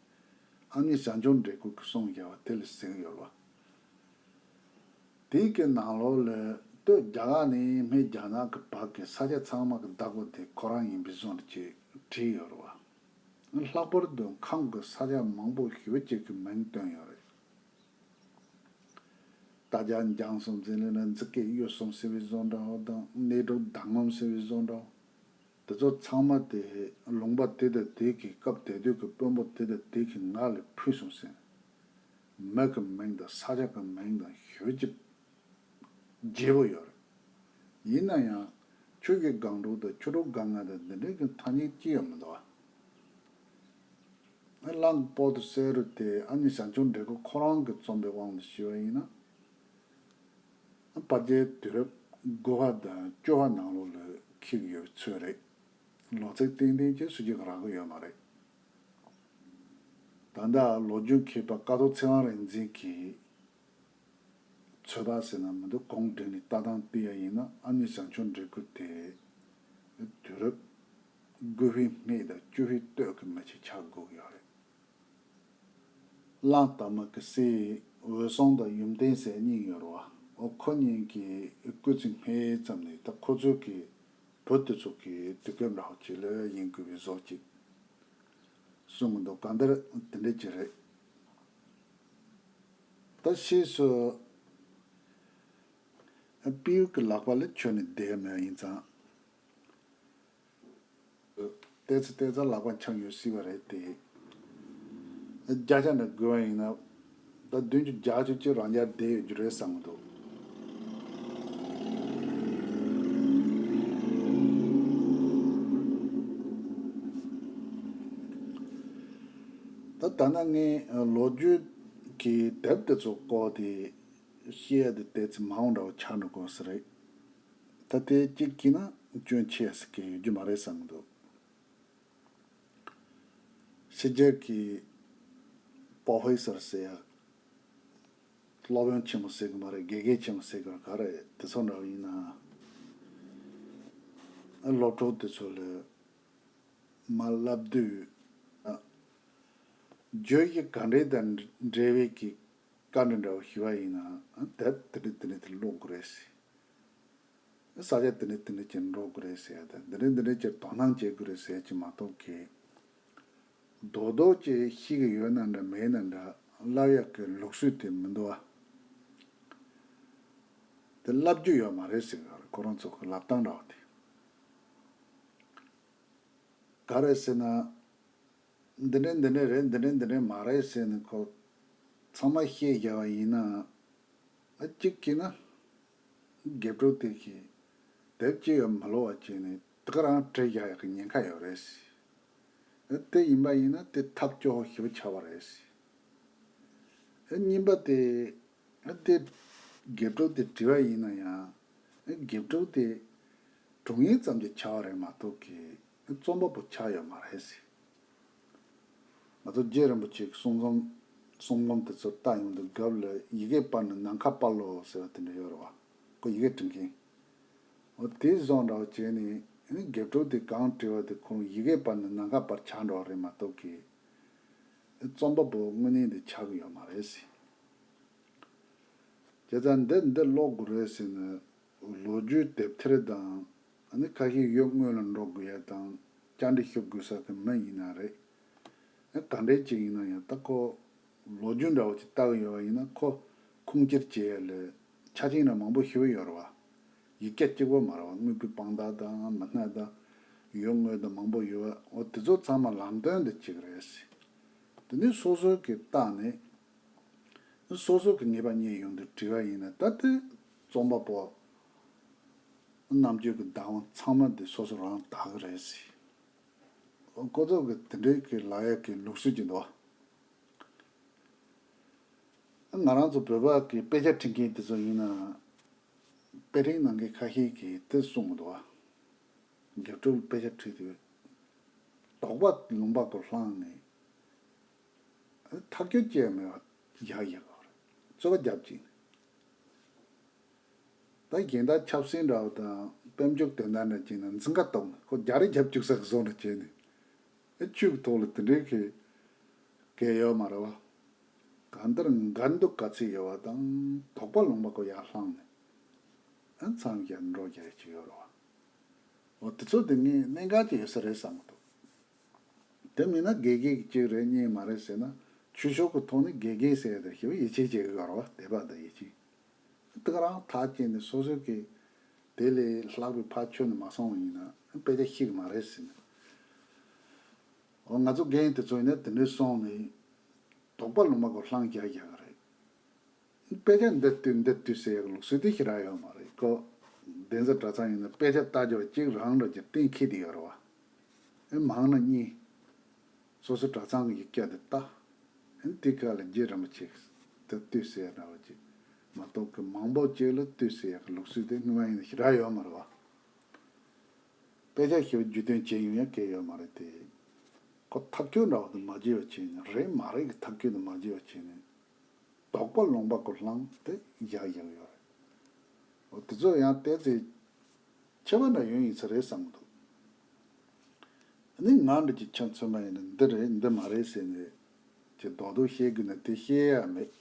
ཨ་མྱེས་བྱང་ཆུབ་འདྲེ་རྒོད་ཀྱིས་གསུངས་བཞག་པ་དེ་ལ་ཟེར་གྱི་ཡོད་རེད་བ། དེའི་གི་ནང་ལོགས་ལ་སྟོད་རྒྱ་གར་ནས་སྨད་རྒྱ་ནག་གི་བར་གྱི་ས་ཆ་ཚང་མ་གི་བདག་པོ་དེ་ཁོ་རང་ཡིན་པའི་བཟོ་འདྲ་ཅིག་བྲིས་ཡོད་རེད་བ། ལྷག་པར་དུ་ཁམས་ཀྱི་ས་ཆ་མང་པོ་ཞེ་པོ་ཅིག་གི་མིང་བཏོན་ཡོད་རེད། རྟ་རྒྱལ་འཇང་གསུམ་འཛིན་ལས་ན་འཛི་སྐད་གཡུ་གསུམ་ཟེར་བའི་བཟོ་འདྲ་བ་དང་གནས་གྲོགས་མདང་ངོམ་ཟེར་བའི་བཟོ་འདྲ་བ། དེ་ཚོ་ཚང་མ་དེ་ལུང་པ་དེ་དང་དེ་གི་སྐབས་དེ་དུས་ཀྱི་དཔོན་པོ་དེ་དང་དེ་གི་ངག་ལས་ཕུལ་སོང་ཟེར། མི་གི་མིང་དང་ས་ཆ་གི་མིང་དང་ཞེ་པོ་ཅིག་བརྗེ་པོ་ཡོད་རེད། ཡིན་ན་ཡང་ཆུ་བཞི་སྒང་དྲུག་དང་ཆུ་དྲུག་སྒང་ལྔ་དང་འདི་འདྲའི་གི་ཐ་སྙད་ཅི་ཡང་མི་འདུག་བ། གླང་པོ་ཏི་ཟེར་རུ་དེ་ཨ་མྱེས་བྱང་ཆུབ་འདྲེ་རྒོད་ཁོ་རང་གིས་རྩོམ་པའི་དབང་དུ་བྱས་པ་ཡིན་ན། ཕལ་ཆེར་དུས་རབས་དགུ་པ་དང་བཅུ་པ་ནང་ལོགས་ལ་འཁེལ་ཡོད་པའི་ཚོད་རེད། ལོ་ཚིགས་ཏན་ཏན་ཅིག་སུ་གཅིག་གིས་རག་གི་ཡོད་མ་རེད། ད་ལྟ་ལོ་རྒྱུས་མཁས་པ་ཀཿཐོག་ཚེ་དབང་རིག་འཛིན་གྱིས་ཚོད་དཔག་ཟེར་ན་མི་འདུག་གོང་བསྒྲིགས་ནས་ལྟ་སྟངས་བལྟས་ཡ་ཡིན་ན་ཨ་མྱེས་བྱང་ཆུབ་འདྲེ་རྒོད་དེ་དུས་རབས་དགུ་པའི་སྨད་དང་བཅུ་པའི་སྟོད་ཀྱི་མི་ཅིག་ཆགས་དགོས་ཀྱི་ཡོད་རེད། གླང་དར་མ་གི་སྲས་འོད་སྲུང་དང་ཡུམ་བརྟན་ཟེར་གཉིས་ཡོད་རེད་བ། འོ་ཁོ་གཉིས་ཀྱི་སྐུ་ཚེ་སྔའི་ཙམ་ནས་ད་ཁོ་ཚོ་གི་བུ་དེ་ཚོ་གི་དུས་སྐབས་འདྲ་བོ་ཅིག་ལ་ཡིན་དགོས་པའི་བཟོ་ཅིག་གསུང་གི་འདུག་གང་ལྟར་དེ་འདྲ་ཅིག་རེད། ད་ཕྱིས་སུ་སྤྲེའུ་གི་ལག་པ་ལ་ཁྱོན་ནས་བསྡད་མེད་ཡིན་ཙང་། ཏོག་ཙམ་ཏོག་ཙམ་ལག་པ་འཆང་ཡོད་སྲིད་པ་རེད་དེ། བརྒྱ་ཆ་ནས་དགོས་པ་ཡིན་ན། ད་བདུན་ཅུ་བརྒྱད་ཅུ་ཅིག་རང་འཇགས་བསྡད་ཡོད་རྒྱུ་རེད་བསམ་གྱི་འདུག་ད་ད་ནང་ངས་ལོ་རྒྱུས་ཀྱི་དེབ་དེ་ཚོ་བཀོག་སྟེ་བཤད་ཡ་དེ་ཏོག་ཙམ་མང་པོ་འདྲ་བོ་ཆགས་འགྲོ་དགོས་ས་རེད། ད་དེ་གཅིག་བགྱིས་ན་སྐྱོན་ཆེ་ཟེར་གྱི་ཡོད་རྒྱུ་མ་རེད་བསམ་གྱི་འདུག་ཕྱི་རྒྱལ་གྱི་པོ་ཧོའི་སར་ཟེར་ཡ། སློབ་ཡོན་ཆེན་མོ་ཟེར་གི་མ་རེད། དགེ་རྒན་ཆེན་མོ་ཟེར་གི་རེད། ག་རེ་དེ་ཚོ་འདྲ་བ་ཡིན་ན། སློབ་གྲོགས་དེ་ཚོ་ལ་མར་བསླབ་དུས། བརྗོད་གཞི་ག་འདྲ་དང་འབྲེལ་བའི་གི་བཀའ་འདྲི་འདྲ་བོ་ཞུ་བ་ཡིན་ན་དེབ་དེ་འདྲ་དེ་འདྲ་དེ་ཀློག་དགོས་རེད་ཟེར། ས་ཆ་དེ་འདྲ་དེ་འདྲ་ཅིག་འགྲོ་དགོས་རེད་ཟེར་ཡ་དང་འདི་འདྲ་འདི་འདྲ་ཅིག་དོ་སྣང་བྱེད་དགོས་རེད་ཟེར་ཡ་ཅིག་མ་གཏོགས་ཀྱི། རྡོག་རྡོག་ཅིག་ཤེས་ཀྱི་ཡོད་ན་འདྲ་མེད་ན་འདྲ་བསླབ་ཡག་གི་ལུགས་སྲོལ་དེ་མི་འདུག་བ། དེ་བསླབ་རྒྱུ་ཡོད་མ་རེད་ཟེར་གི་རེད། ཁོ་རང་ཚོ་གི་བསླབ་སྟངས་འདྲ་བ་དེ། ག་རེ་ཟེར་ན། འདི་འདྲ་འདི་འདྲ་རེད། འདི་འདྲ་འདི་འདྲ་མ་རེད་ཟེར་ནས་ཁོ་ཚང་མ་བཤད་བཞག་པ་ཡིན་ན། ཨ་གཅིག་གིས་ན་རྒྱབ་གྲོགས་དེ་གིས་དེབ་ཅིག་ཡང་མ་ལོག་པ་བྱས་ནས་དེ་ག་རང་བྲིས་བཞག་ཡག་གི་ཉེན་ཁ་ཡོད་རེད་ཟེར། ཨ་དེ་ཡིན་པ་ཡིན་ན་དེ་ཐབས་སྐྱོ་པོ་ཞེ་པོ་ཆགས་པ་རེད་ཟེར། ཨ་གཉིས་པ་དེ། ཨ་དེ་རྒྱབ་གྲོགས་དེ་བྲིས་པ་ཡིན་ན་ཡང་། ཨ་རྒྱབ་གྲོགས་དེ་དྲུང་ཡིག་ཙམ་གྱི་ཆགས་པ་རེད་མ་གཏོགས་ཀྱི་རྩོམ་པ་པོ་ཆགས་ཡོད་མ་རེད་ཟེར། ང་ཚོ་རྗེ་རིན་པོ་ཆེ་གི་གསུང་རྩོམ་གསུང་རྩོམ་དེ་ཚོ་ལྟ་ཡོང་དུས་སྐབས་ལ་ཡི་གེ་པར་ནི་ནམ་མཁའ་སྤར་ལོ་ཟེར་བ་དེ་འདྲ་ཡོད་རེད་བ། ཁོ་ཡི་གེ་འབྲི་མཁན། འོ་དེ་བཟོ་འདྲ་བ་བྱས་ནས་རྒྱབ་གྲོགས་དེ་གང་བྲིས་པ་དེ་ཁོ་རང་ཡི་གེ་པར་ནི་ནམ་མཁའ་སྤར་ཆགས་འགྲོ་བ་རེད་མ་གཏོགས་ཀྱི། རྩོམ་པ་པོ་དངོས་གནས་དེ་ཆགས་ཀྱི་ཡོད་མ་རེད་ཟེར། བྱས་ཙང་འདི་འདི་ཀློག་དགོས་རེད་ཟེར་ན། ལོ་རྒྱུས་དེབ་ཐེར་དང་། ཨ་ནི་ཁ་ཤས་ཡུལ་དངོས་ལ་འགྲོ་དགོས་ཡ་དང་། བཅར་འདྲི་ཞུ་དགོས་ས་གི་མི་ཡིན་ན་རེད། ཨ་ག་འདྲས་ཅིག་ཡིན་ན་ཡང་ད་ཁོ་ལོ་རྒྱུས་འདྲ་བོ་ཅིག་ལྟ་གི་ཡོད་པ་ཡིན་ན་ཁོ་ཁུངས་སྐྱེལ་བྱེད་ཡ་ལ་ཆ་རྐྱེན་ར་མང་པོ་ཞེ་པོ་ཡོད་རེད་བ། ཡིག་སྐྱ་གཅིག་པོ་མ་རེད་བ། དངོས་པོའི་དཔང་རྟགས་དང་མི་སྣ་དང་། ཡུལ་དངོས་དང་མང་པོ་ཡོད་བ། འོ་དེ་ཚོ་ཚང་མ་ལམ་སྟོན་དེ་གཅིག་རེད་ཟེར། དེ་ནས་སོ་སོ་གི་རྟགས་ནས། སོ་སོ་གི་ངེས་པ་རྙེད་ཡོང་དུས་བྲིས་པ་ཡིན་ན་ད་དེ་རྩོམ་པ་པོ་རྣམ་དཔྱོད་ཀྱི་བདག་དབང་ཚང་མ་དེ་སོ་སོ་རང་དག་གི་རེད་ཟེར། ཁོ་ཚོ་གི་དེ་འདྲའི་གི་ལབ་ཡག་གི་ལུགས་སྲོལ་ཅིག་འདུག་བ། ང་རང་ཚོ་བོད་པ་གི་དཔེ་ཆ་འབྲི་མཁན་དེ་ཚོ་ཡིན་ན། དཔེ་རིང་གནང་མཁན་ཁ་ཤས་ཀྱིས་དེ་གསུང་གི་འདུག་བ། རྒྱབ་ཕྲུག་ལ་དཔེ་ཆ་བྲིས་དུས། དོགས་པ་ལུང་པ་གོ་བླངས་ནས། ཐག་གཅོད་བྱས་མེད་པ་ཡག་ཡག་རེད། རྩོད་པ་རྒྱབ་ཅིང་། ད་གཞན་དག་ཆབ་སྲིད་འདྲ་བོ་དང་དཔལ་འབྱོར་དོན་དག་འདྲ་ཅིག་ན་འཛིང་ག་གཏོང་ནས་ཁོ་རྒྱ་རེ་རྒྱབ་བཅུག་ས་གི་བཟོ་འདྲ་བྱས་ནས། ཨེ་ཆོས་ཀྱི་ཐོག་ལ་དེ་འདྲའི་གི་གལ་ཡོད་མ་རེད་བ། གང་ལྟར་འགལ་འདུ་ག་ཚོད་ཡོད་བ་དང་དོགས་པ་ལུང་པ་གོ་ཡར་བསླངས་ནས། ཨ་མཚམས་བཞག་འགྲོ་རྒྱག་ཡ་ཅིག་ཡོད་རེད་བ། འོ་དེ་ཚོ་དེ་ངས་གནད་འགག་ཅིག་ཡོད་ས་རེད་བསམ་གི་འདུག་དེ་མིན་ན་དགེ་རྒན་གྱི་གཅིག་རེད་གཉིས་མ་རེད་ཟེར་ན། ཆོས་ཕྱོགས་ཀྱི་ཐོག་ནས་དགེ་རྒན་ཟེར་ཡ་དེ་ཞེ་པོ་ཡིད་ཆེས་བྱེད་ཀྱི་ཡོད་རེད་བ། དད་པ་དང་ཡིད་ཆེས། དེ་ག་རང་ཐག་བཅད་ནས་སོ་སོ་གིས་དེ་ལས་ལྷག་པའི་ཕར་ཆོད་ནས་མ་སོང་བ་ཡིན་ན་དཔེ་ཆ་ཤེས་ཀྱི་མ་རེད་ཟེར་ནས། འོ་ང་ཚོ་རྒན་དེ་ཚོ་ཡིན་ན་དེ་འདྲའི་སོང་ནས་དོགས་པ་ལུང་པ་གོ་བླངས་རྒྱག་རྒྱག་གི་རེད། དཔེ་ཆ་འདི་བཏུས་འདི་བཏུས་ཟེར་ཡག་ལུགས་སྲོལ་དེ་ཞེ་དྲག་ཡོད་མ་རེད་ཀོ། གདན་ས་གྲྭ་ཚང་ཡིན་ན་དཔེ་ཆ་ལྟ་རྒྱུ་གཅིག་རང་འགྲོ་རྒྱུ་གཏན་འཁེལ་དེ་ཡོད་རེད་བ། ཨེ་མང་ན་གཉིས། སོ་སོ་གྲྭ་ཚང་གི་ཡིག་སྐྱ་དེ་ལྟ། ཨེ་དེ་ག་ལ་རྗེ་རིན་པོ་ཆེ་གིས་དེ་བཏུས་ཟེར་ཡག་འདྲ་བོ་ཅིག་མ་གཏོགས་ཀི་མང་པོ་ཅིག་ལ་བཏུས་ཟེར་ཡག་གི་ལུགས་སྲོལ་དེ་སྔོན་མ་ཡིན་ན་ཞེ་དྲག་ཡོད་མ་རེད་བ། དཔེ་ཆ་ཞེ་པོ་བརྒྱུད་སྟོན་བྱེད་ཡོང་ཡ་གལ་ཡོད་མ་རེད་དེ། ཁོ་ཐག་གཅོད་འདྲ་བོ་དེ་མ་བྱས་པ་བྱས་ནས་རེད་མ་རེད་ཀྱི་ཐག་གཅོད་དེ་མ་བྱས་པ་བྱས་ནས། དོགས་པ་ལུང་པ་གོ་བླངས་ཏེ་བཞག་བཞག་ཡོད་རེད། འོ་དེ་ཚོ་ཡང་ཏོག་ཙམ་ཁྱད་པར་འདྲ་ཡོང་ཡིན་ས་རེད་བསམ་གི་འདུག་ཨ་ནི་ང་འདྲ་ཅིག་ཆ་མཚོན་པ་ཡིན་ན་འདི་རེད་འདི་མ་རེད་ཟེར་ནས་ཅིག་རྡོག་རྡོག་བཤད་དགོས་ན་དེ་བཤད་ཡ་མེད།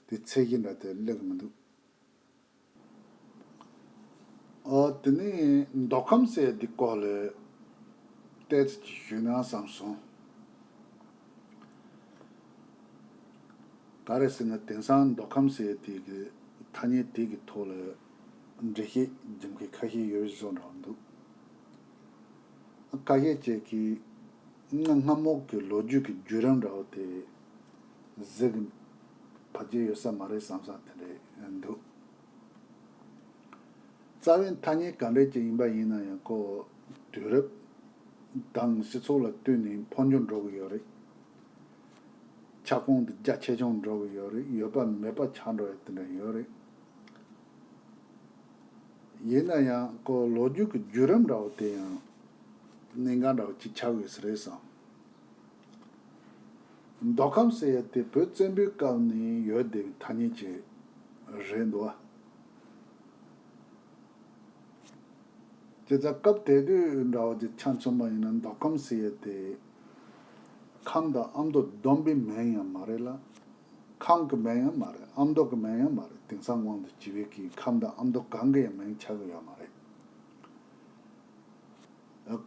དེ་ཚད་གཞི་འདྲ་དེ་སླེབས་གི་མི་འདུག་ཨ་དེ་ནས་མདོ་ཁམས་ཟེར་དེ་སྐོར་ལ་ཏོག་ཙམ་ཅིག་ཞུས་ན་བསམ་སོང་། ག་རེ་ཟེར་ན་དེང་སང་མདོ་ཁམས་ཟེར་དེ་གི་ཐ་སྙད་དེ་གི་ཐོག་ལ་འགྲེལ་བཤད་རྒྱབ་མཁན་ཁ་ཤས་ཡོད་བཟོ་འདྲ་འདུག་ཁ་ཤས་ཅིག་གིས་སྔ་སྔ་མོ་གི་ལོ་རྒྱུས་ཀྱི་བརྒྱུད་རིམ་འདྲ་བོ་དེ་གཟིགས་ཕལ་ཆེར་ཡོད་ས་མ་རེད་བསམ་ས་དེ་འདྲ་འདུག་རྩ་བའི་ཐ་སྙད་ག་འདྲས་ཅིག་ཡིན་པ་ཡིན་ན་ཡང་ཁོ་དུས་རབས་དང་སྤྱི་ཚོགས་ལ་བསྟུན་ནས་འཕོ་འགྱུར་འགྲོ་གི་ཡོད་རེད། ཁྱབ་ཁོངས་དེ་རྒྱ་ཆེ་ཆུང་འགྲོ་གི་ཡོད་རེད། ཡོད་པ་མེད་པ་ཆགས་འགྲོ་ཡ་དེ་འདྲ་ཡོད་རེད། ཡིན་ན་ཡང་ཁོ་ལོ་རྒྱུས་ཀྱི་བརྒྱུད་རིམ་འདྲ་བོ་དེ་ཡང་གནད་འགག་འདྲ་བོ་ཅིག་ཆགས་ཡོད་ས་རེད་བསམ། མདོ་ཁམས་ཟེར་ཡ་དེ་བོད་བཙན་པོའི་སྐབས་ནས་ཡོད་བསྡད་པའི་ཐ་སྙད་ཅིག་རེད་འདུག་བ། བྱས་ཙང་སྐབས་དེ་དུས་འདྲ་བོ་ཅིག་ཆ་མཚོན་པ་ཡིན་ན་མདོ་ཁམས་ཟེར་ཡ་དེ་ཁམས་དང་ཨ་མདོ་བསྡོམས་པའི་མིང་ཡང་མ་རེད་ལ། ཁམས་ཀྱི་མིང་ཡང་མ་རེད། ཨ་མདོ་གི་མིང་ཡང་མ་རེད། དེང་སང་དབང་དུ་བྱས་པའི་གི་ཁམས་དང་ཨ་མདོ་གང་གི་ཡང་མིང་ཆགས་ཀྱི་ཡོད་མ་རེད།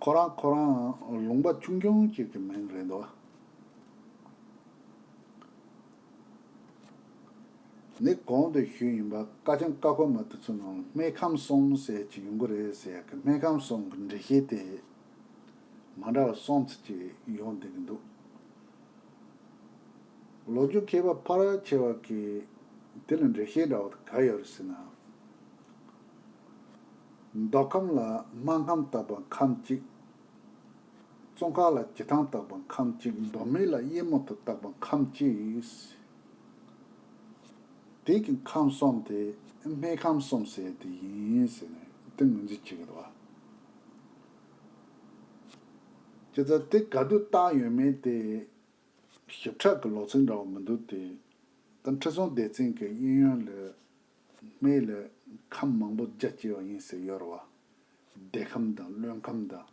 ཁོ་རང་ཁོ་རང་ལུང་པ་ཆུང་ཆུང་ཅིག་གི་མིང་རེད་འདུག་ནི་གོང་དུ་ཞུས་ཡིན་པ་བཀའ་ཆེམས་ཀ་ཁོལ་མ་དེ་ཚོ་ནང་སྨད་ཁམས་གསུམ་ཟེར་གྱི་ཡོང་གི་རེད་ཟེར་ཡ་གི་སྨད་ཁམས་གསུམ་གི་འགྲེལ་བཤད་དེ་ མ་འདྲ་བ་གསུམ་ཙམ་ཅིག་ཡོང་བསྡད་ཀྱི་འདུག་ལོ་རྒྱུས་མཁས་པ་ཕལ་ཆེ་བ་གིས་དེ་ལ་འགྲེལ་བཤད་འདྲ་བོ་ག་ཡོད་རེད་ཟེར་ན། མདོ་ཁམས་ལ་སྨར་ཁམས་བཏགས་པ་ཁམས་གཅིག་ཙོང་ཁ་ལ་བྱེ་ཐང་བཏགས་པ་ཁམས་གཅིག་མདོ་སྨད་ལ་གཡས་མོ་ཐང་བཏགས་པ་ཁམས་གཅིག་དེ་གི་ཁམས་གསུམ་དེ་སྨད་ཁམས་གསུམ་ཟེར་དེ་ཡིན་ཟེར་ནས་དེ་ངོས་འཛིན་བྱེད་ཀྱི་འདུག་བ། བྱས་ཙང་དེ་ག་དུས་བཏགས་ཡོད་མེད་དེ་ཞིབ་ཕྲ་གི་ལོ་ཚིགས་འདྲ་བོ་མི་འདུག་སྟེ། ད་ཁྲི་སྲོང་ལྡེ་བཙན་གྱི་གཡས་གཡོན་ལ་སྨད་ལ་ཁམས་མང་པོ་རྒྱ་བསྐྱེད་པ་ཡིན་ཟེར་ཡོད་རེད་བ། བདེ་ཁམས་དང་བློན་ཁམས་དང་།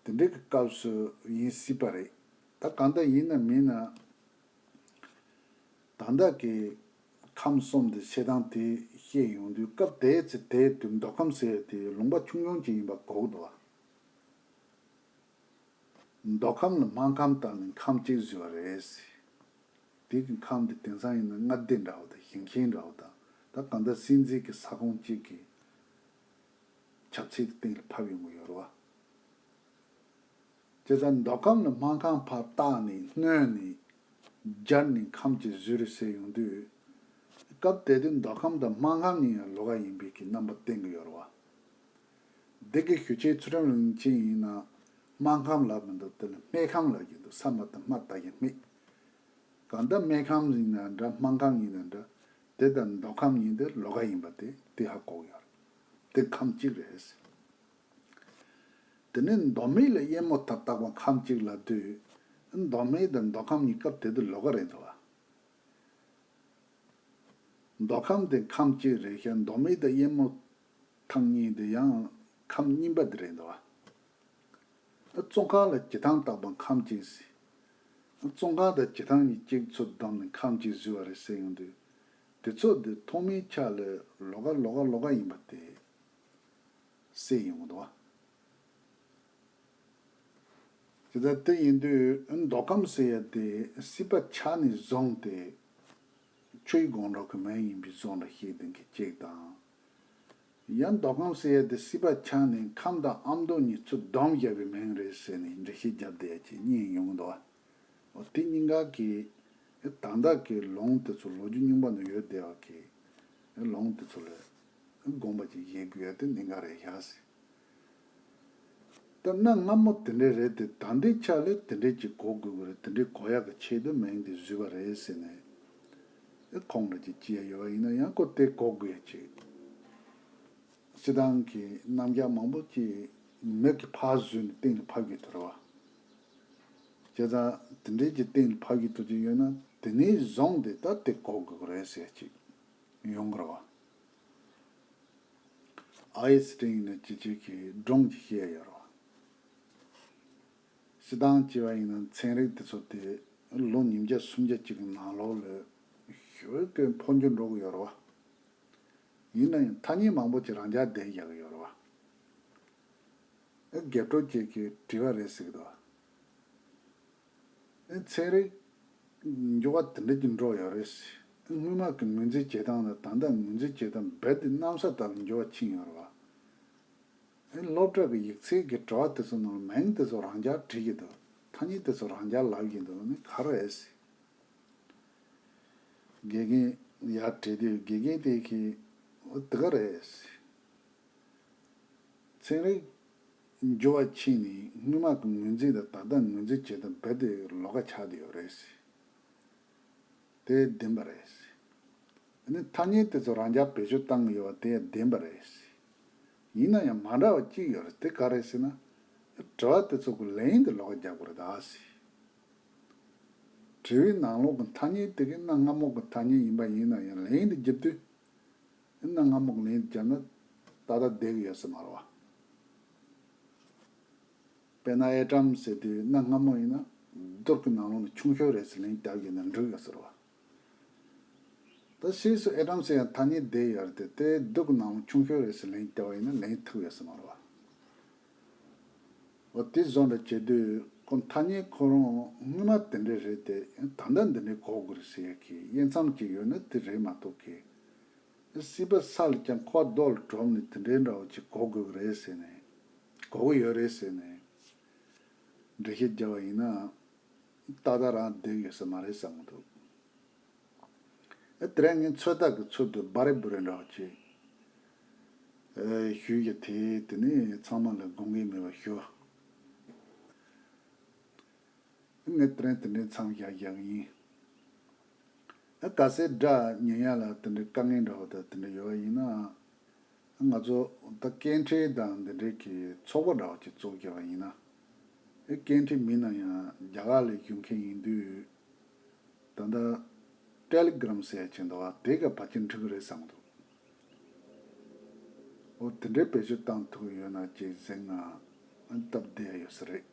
དེ་འདྲའི་གི་སྐབས་སུ་ཡིན་སྲིད་པ་རེད། ད་གང་ལྟར་ཡིན་ན་མིན་ན། ད་ལྟ་གི་ཁམས་གསུམ་དེ་བཤད་སྟངས་དེ་བཤད་ཡོང་དུས་སྐབས་དེའི་ཚེ་དེའི་དུས་མདོ་ཁམས་ཟེར་ཡ་དེ་ལུང་པ་ཆུང་ཆུང་ཅིག་ཡིན་པ་གོ་གི་འདུག་བ། མདོ་ཁམས་ལ་སྨར་ཁམས་བཏགས་ནས་ཁམས་གཅིག་བཟོས་པ་རེད། དེ་གི་ཁམས་དེ་དེང་སང་ཡིན་ན་མངའ་སྡེ་འདྲ་བོ་དང་ཞིང་ཆེན་འདྲ་བོ་དང་ད་གང་ལྟར་སྲིད་འཛིན་གྱི་ས་ཁོངས་གཅིག་གི་ཆབ་སྲིད་དེ་སྟེང་ལ་ཕབ་ཡོང་གི་ཡོད་རེད་བ། བྱས་ཙང་མདོ་ཁམས་ལ་སྨར་ཁམས་ཕར་བཏགས་ནས་བསྣོལ་ནས་སྦྱར་ནས་ཁམས་གཅིག་བཟོས་རེད་ཟེར་ཡོང་དུས། སྐབས་དེ་དུས་མདོ་ཁམས་དང་སྨར་ཁམས་གཉིས་ཡང་ལོགས་ཀ་ཡིན་པའི་གི་རྣམ་པ་བསྟན་གྱི་ཡོད་རེད་བ། འདི་གི་ཞུ་བྱེད་ཚུལ་ཁྲིམས་གླིང་ཆེན་ཡིན་ན་སྨར་ཁམས་ལབ་མི་འདུག་དེ་ལ་སྨད་ཁམས་ལབ་ཀྱི་འདུག་ས་མ་བཏགས་སྨ་བཏགས་ཀྱི་སྨད། གང་ལྟར་སྨད་ཁམས་ཡིན་ན་འདྲ་སྨར་ཁམས་ཡིན་ན་འདྲ། དེ་དང་མདོ་ཁམས་གཉིས་དེ་ལོགས་ཀ་ཡིན་པ་དེ་དེ་ཧ་གོ་གི་ཡོད་རེད། དེ་ཁམས་གཅིག་རེད། དེ་ནས་མདོ་སྨད་ལ་གཡས་མོ་ཐང་བཏགས་པ་ཁམས་གཅིག་ལབ་དུས། མདོ་སྨད་དང་མདོ་ཁམས་གཉིས་སྐབས་དེ་དུས་ལོགས་ཀ་རེད་འདུག་བ། མདོ་ཁམས་དེ་ཁམས་གཅིག་རེད་ཤག་མདོ་སྨད་དང་གཡས་མོ་ཐང་གཉིས་དེ་ཡང་ཁམས་གཉིས་པ་དེ་རེད་འདུག་བ། ཙོང་ཁ་ལ་བྱེ་ཐང་བཏགས་པ་ཁམས་གཅིག་ཟེར། ཙོང་ཁ་དང་བྱེ་ཐང་གཉིས་གཅིག་ཚུར་བསྡོམས་ནས་ཁམས་གཅིག་བཟོས་པ་རེད་ཟེར་ཡོང་དུས། དེ་ཚོ་དེ་ཐོག་མའི་ཆ་ལ་ལོགས་ཀ་ལོགས་ཀ་ལོགས་ཀ་ཡིན་པ་དེ་གསལ་ཡོང་གི་འདུག་བ། དེ་ལྟར་དེ་ཡིན་དུས་མདོ་ཁམས་ཟེར་ཡ་དེ་སྲིད་པ་ཆགས་ནས་བཟུང་སྟེ་ཆུའི་སྒང་དྲུག་གི་མིང་ཡིན་པའི་བཟོ་འདྲ་བཤད་མཁན་གྱི་གཅིག་དང་། ཡང་མདོ་ཁམས་ཟེར་ཡ་དེ་སྲིད་པ་ཆགས་ནས་ཁམས་དང་ཨ་མདོ་གཉིས་ཚུར་བསྡོམས་བཞག་པའི་མིང་རེད་ཟེར་ནས་འགྲེལ་བཤད་བརྒྱབ་བསྡད་ཡ་གཅིག་གཉིས་ཡོང་གི་འདུག་བ། འོ་དེ་གཉིས་ཀ་གི་ད་ལྟ་གི་ལུང་དེ་ཚོ་ལོ་རྒྱུས་རྙིང་པ་ནང་ཡོད་བསྡད་པ་གི་ལུང་དེ་ཚོ་ལ་དགོངས་པ་ཅིག་བཞེས་དགོས་ཡ་དེ་གནད་འགག་རེད་ཤག་ཟེར། ད་གནའ་སྔ་མོ་དེ་འདྲས་རེད་དེ་ད་ལྟའི་ཆ་ལ་དེ་འདྲས་ཅིག་གོ་དགོས་ཀྱི་རེད། དེ་འདྲས་གོ་ཡག་གི་ཆེད་དུ་མིང་དེ་བཟོས་པ་རེད་ཟེར་ནས་ཁོང་འདྲ་ཅིག་བྱས་ཡོད་པ་ཡིན་ན་ཡང་ཁོ་དེ་གོ་དགོས་ཡ་ཅིག་སྤྱིར་བཏང་གི་རྣམ་གཞག་མང་པོ་ཅིག་མིག་གིས་ཕར་བཟོས་ནས་སྟེང་ལ་ཕབ་ཀྱི་འདུག་རེད་བ། བྱས་ཙང་དེ་འདྲས་ཀྱི་སྟེང་ལ་ཕབ་ཀྱི་འདུག་ཅིག་ཡོད་ན་དེ་ནས་བཟུང་སྟེ་ད་དེ་གོ་དགོས་ཀྱི་རེད་ཟེར་ཅིག་ཡོང་གི་རེད་བ། ཨའི་སི་ཊི་ཡིན་ན་ཅི་ཅིག་གི་སྒྲུང་ཅིག་བཤད་ཡོད་རེད་བ། སྤྱིར་བཏང་བྱས་པ་ཡིན་ན་ཚན་རིག་དེ་ཚོ་དེ་ལོ་ཉིས་བརྒྱ་སུམ་བརྒྱ་ཅིག་གི་ནང་ལོགས་ལ་ཞེ་པོ་ཀྱི་འཕོ་འགྱུར་འགྲོ་གི་ཡོད་རེད་བ། ཡིན་ན་ཡང་ཐ་སྙད་མང་པོ་ཅིག་རང་འཇགས་བསྡད་ཡག་གི་ཡོད་རེད་བ། ཨེ་རྒྱབ་སྐྱོར་བཅས་ཀྱི་དྲི་བ་རེད་ཟེར་གི་འདུག་བ། ཨེ་ཚན་རིག་འགྱུར་བ་དེ་འདྲ་ཅིག་འགྲོ་ཡོད་རེད། སྔོན་མ་གི་ངོས་འཛིན་བྱེད་སྟངས་དང་ད་ལྟ་ངོས་འཛིན་བྱེད་སྟངས་རྦད་དེ་གནམ་ས་བར་ལ་འགྱུར་བ་ཕྱིན་ཡོད་རེད་བ། ཨེ་སློབ་གྲྭ་གི་ཡིག་ཚད་ཀྱི་དྲི་བ་དེ་ཚོ་ནང་མིང་དེ་ཚོ་རང་འཇགས་བྲིས་ཀྱི་འདུག་ཐ་སྙད་དེ་ཚོ་རང་འཇགས་ལབ་ཀྱི་འདུག་ནི་ག་རེ་རེད་ཟེར། དགེ་རྒན་ཡར་བྲིས་དུས་དགེ་རྒན་དེ་གིས་འོ་དེ་ག་རེད་ཟེར། ཚན་རིག་འགྱུར་བ་ཕྱིན་ནས་སྔོན་མ་གི་ངོས་འཛིན་དང་ད་ལྟ་ངོས་འཛིན་བྱེད་སྟངས་རྦད་དེ་ལོགས་ཀ་ཆགས་བསྡད་ཡོད་རེད་ཟེར། དེ་བདེན་པ་རེད་ཟེར། ཨ་ནི་ཐ་སྙད་དེ་ཚོ་རང་འཇགས་བེད་སྤྱོད་བཏང་གི་ཡོད་པ་དེ་བདེན་པ་རེད་ཟེར། ཡིན་ན་ཡང་མ་འདྲ་བ་གཅིག་ཡོད་རེད། དེ་ག་རེད་ཟེར་ན། དྲི་བ་དེ་ཚོ་གི་ལན་དེ་ལོགས་ཀ་རྒྱག་དགོས་རེད་ད་ཟེར། དྲི་བའི་ནང་ལོགས་ཀྱི་ཐ་སྙད་དེ་གི་གནའ་སྔ་མོ་གི་ཐ་སྙད་ཡིན་པ་ཡིན་ན་ཡང་ལན་དེ་རྒྱབ་དུས། གནའ་སྔ་མོ་གི་ལན་དེ་བརྒྱབ་ན་ཏག་ཏག་བསྡད་ཀྱི་ཡོད་ས་མ་རེད་བ། དཔེར་ན་ཨེ་ཊམ་ཟེར་དུས་གནའ་སྔ་མོ་ཡིན་ན་རྡུལ་གྱི་ནང་ལོགས་ནས་ཆུང་ཤོས་རེད་ཟེར་ལན་བརྒྱབ་ཡོད་ན་འགྲིག་ཡོད་ས་རེད་བ། ད་ཕྱིས་སུ་ཨེ་ཊམ་ཟེར་ཡང་ཐ་སྙད་བསྡད་ཡོད་རེད་དེ་དེ་རྡུལ་གྱི་ནང་ལོགས་ཆུང་ཤོས་རེད་ཟེར་ལན་བརྒྱབ་པ་ཡིན་ན་ལན་ཐུག་ཡོད་ས་མ་རེད་བ། འོ་དེ་བཟོ་འདྲ་བྱེད་དུས་ཁོ་ཐ་སྙད་ཁོ་རང་སྔོན་མ་དེ་འདྲས་རེད་དེ་ད་ལྟ་འདི་འདྲས་གོ་དགོས་རེད་ཟེར་ཡ་གི་དབྱེ་མཚམས་ཅིག་ཡོད་ན་དེ་རེད་མ་གཏོགས་གི་སྲིད་པ་ས་ལ་ཀྱང་ཁོ་རྡོ་ལ་གྲུབ་ནས་དེ་འདྲའི་འདྲ་བོ་ཅིག་གོ་དགོས་ཀྱི་རེད་ཟེར་ནས། གོ་གི་ཡོད་རེད་ཟེར་ནས། འགྲེལ་བཤད་བརྒྱབ་པ་ཡིན་ན། ཏག་ཏག་རང་བསྡད་ཡོད་ས་མ་རེད་བསམ་གྱི་འདུག་ཨ་དེ་རིང་ངས་ཚོད་ལྟ་གི་ཚུལ་དུ་སྦ་རེ་སྦུ་རེ་འདྲ་བ་ཅིག་ཨ་ཞུས་ཀྱི་དེ། དེ་ནས་ཚང་མ་ལ་དགོངས་འགལ་མེད་པ་ཞུ། ངས་དེ་རིང་དེ་འདྲའི་མཚམས་བཞག་བཞག་གི་ཡིན། ཨ་གལ་སྲིད་སྒྲ་ཉན་ཡ་ལ་དེ་འདྲའི་དཀའ་ངལ་འདྲ་བ་དང་དེ་འདྲ་ཡོད་པ་ཡིན་ན། ང་ཚོ་ད་སྐད་འཕྲིན་དང་འདི་འདྲའི་གི་ཚོགས་པ་འདྲ་བ་ཅིག་བཙུགས་བྱས་པ་ཡིན་ན། ཨེ་སྐད་འཕྲིན་མིན་ན་ཡང་རྒྱ་གར་ལ་བཞུགས་མཁན་ཡིན་དུས། ད་ལྟ་ཊེ་ལི་གྷི་རམ་ཟེར་ཡ་ཅིག་འདུག་བ། དེ་ག་ཕལ་ཆེར་འགྲིག་གི་རེད་བསམ་གྱི་འདུག་འོ་དེ་འདྲའི་བེད་སྤྱོད་བཏང་ཐུབ་ཀྱི་ཡོད་ན་ཅིག་ཟེར་ང་སྟབས་བདེ་ཡ་ཡོད་ས་རེད།